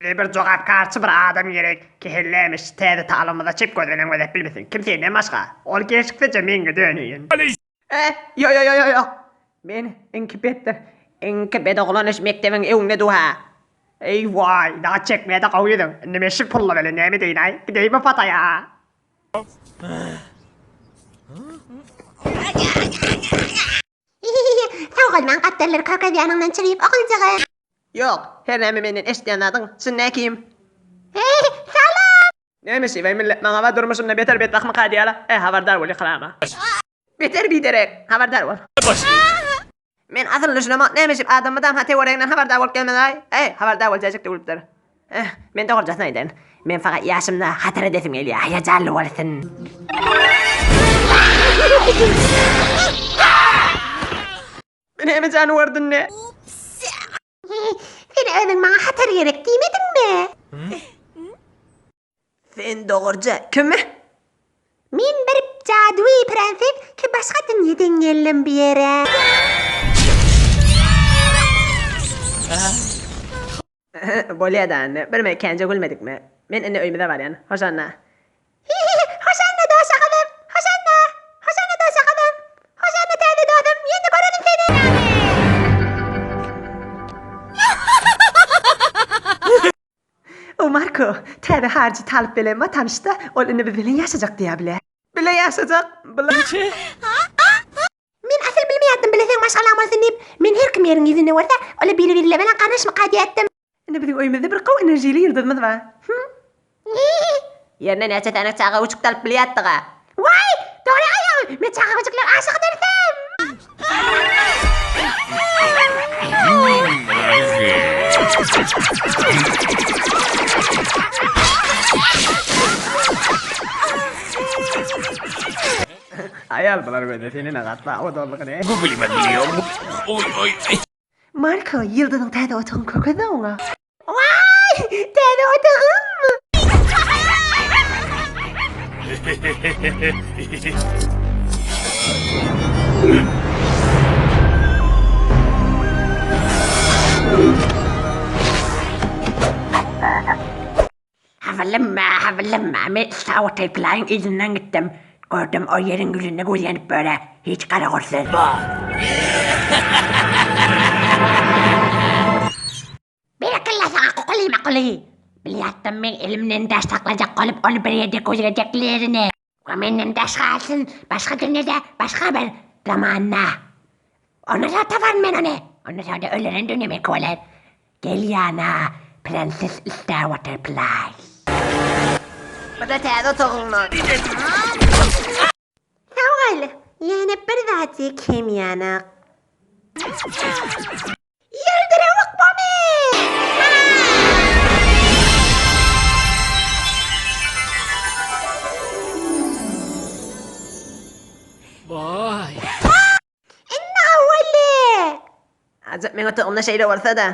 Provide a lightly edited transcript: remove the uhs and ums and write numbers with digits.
Bize bir jogapkarçy bir adam gerek. Kehellemiş, täze talymyza çep göz bilen gözäp bilmesin. Kim senden başga? Ol gelşiksizje meňňe döneýin. Eh, ýo ýo ýo ýo ýo. Men iňki betdir. Iňki bet oglan iş mekdebiň öňünde duha. Eý waý, dagy çekmäde gowy ýüzüň. Indi men şu pulla bilen näme edeýin-aý? Gideýinmi Pataýa? Sag bolmaň gapdallary kakaz ýanyňdan çyryp oguljygym. Ýok, her näme menden eşidýän zadyň çyn näkim. Heý, salam! Näme şeýle millet maňa we durmuşymda beter betbagtmyka diýýärler. Eý, habardar bol ýykylaýma. Beter biderek, habardar bol. Men asyl düşünemok, näme şeýle adam mydama töwereginden habardar bolup gelmeli-aý? Eý, habardar bol jäjek döwülipdir. Eh, men dogrujasyny aýdaýyn. Men fakat ýaşymda hatar edesim gelýär, haýajanly bolsun. Men näme janywardy ne? Sen özüň maňa hatar gerek diýmediňmi? Sen dogruja kim? Men bir jaduwy prenses ki başga dünýeden geldim bu ýere. Bolýa-da indi, bir mekänje gülmedikmi? Men indi öýümize barýan. Hoşanna. Hihihi, hoşanna dost agalym! Hoşanna! Hoşanna dost agalym! Hoşanna täze dostum, ýene görerin seni! O Marko, täze harjy talyp bilen bar tanyşda, ol indi biz bilen ýaşajak diýýär bile. Bile ýaşajak, bile. Men asyl bilmeýärdim bile seň maşgalaň bolsun diýip. Men her kim ýeriň ýüzünde bolsa, olar biri-birileri bilen garyndaşmyka diýýärdim. Indi biziň öýümizde bir gowy enerjili ýyldyzymyz bar. Hüm. Ýerine näçe sany çaga uçup dalyp bilýärdik-a. Waý, dogry aýal, men çaga güjükler aşyk edersem. Aýal bular göze senine gatla odallygyny. Marko, ýyldyzyň täze otagyny kökezde oňa. Waý, täze otagym! Hawalama, hawalama, men Sawataýplaýyň yzyndan gitdim. Gördüm, o ýeriň ýüzünde güllenip böre, hiç garagolsuz. Berekella saňa Kukuly makuly! Bilýärdim men elimden daş saklajak bolup ony bir ýerde gözlejeklerini. O menden daş galsyn, başga dünýede, başga bir zamanda. Ondan soň taparyn men ony. Ondan soň-da öldüren dünýe meňki bolar. Gel ýana, prenses Starwaterfly. Bu-da täze otagyňmy? Sag bol, ýene bir zady kem ýanak. Ýyldyrawuk bomy! Waý. Indi gowy boldy. Ajap meň otagymda şeýle bolsa-da.